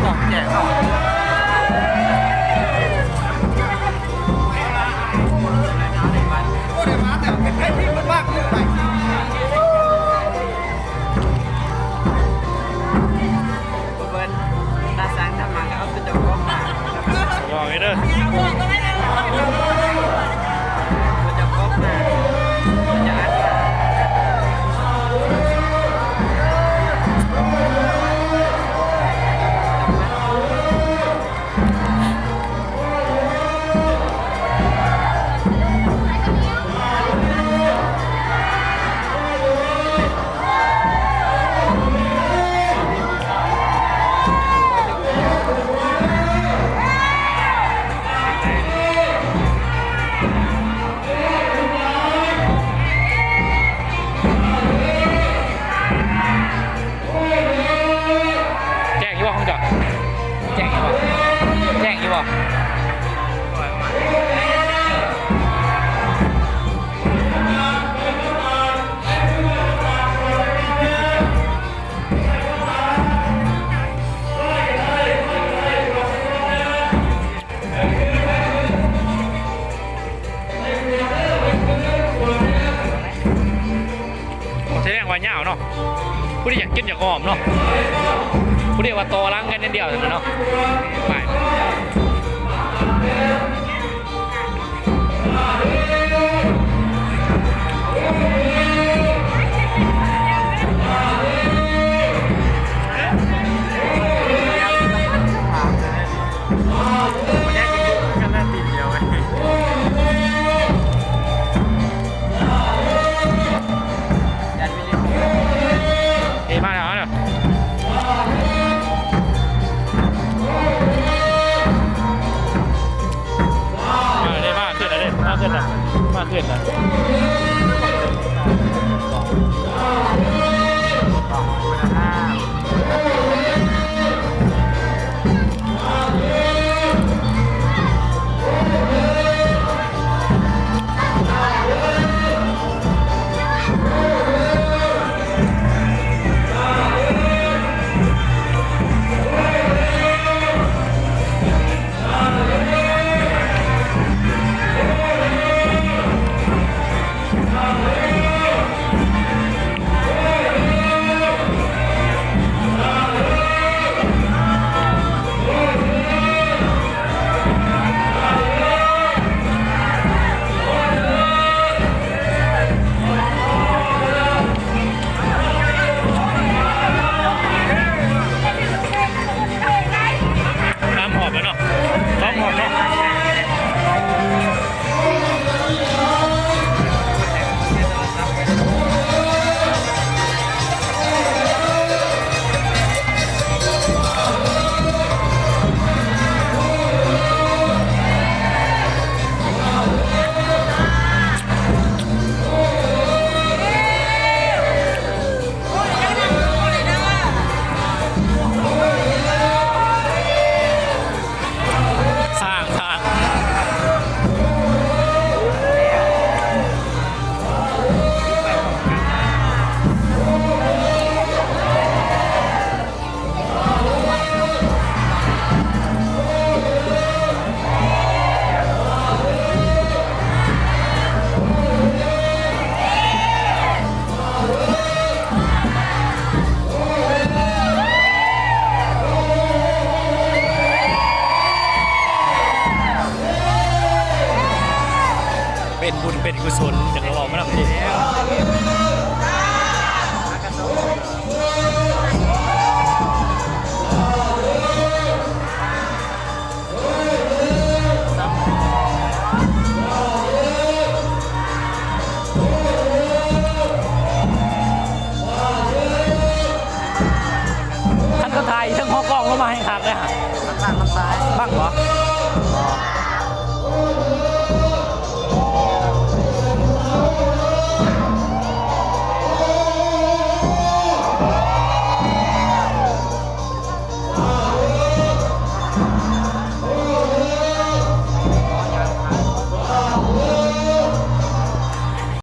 ຕ້ອງແຈກເນາະ. ເບິ່ງຕາຊ່າງທຳມາກໍເອົາຕົວເຈົ້າຂອງມາ ບອກເດີ ຕົວເຈົ້າຂອງມາ ຕົວເຈົ້າອັດມາ. ແຈ້ງຢູ່ບໍ່ຂອງເຈົ້າ? ແຈ້ງຢູ່ບໍ່? ແຈ້ງຢູ່ບໍ່? ແສດງວ່າຍາວເນາະ. ຜູ້ໃດຢາກກິນຢາກອ້ອມເນາະ. ຜູ້ໃດວ່າຕໍ່ຫຼັງກັນຢ່າງດຽວເນາະ. ໄປ. ເອີ ມາແລ້ວ ມາແລ້ວ ມາເດີ ມາຂຶ້ນແລ້ວເດີ ມາຂຶ້ນແລ້ວ ມາຂຶ້ນແລ້ວ.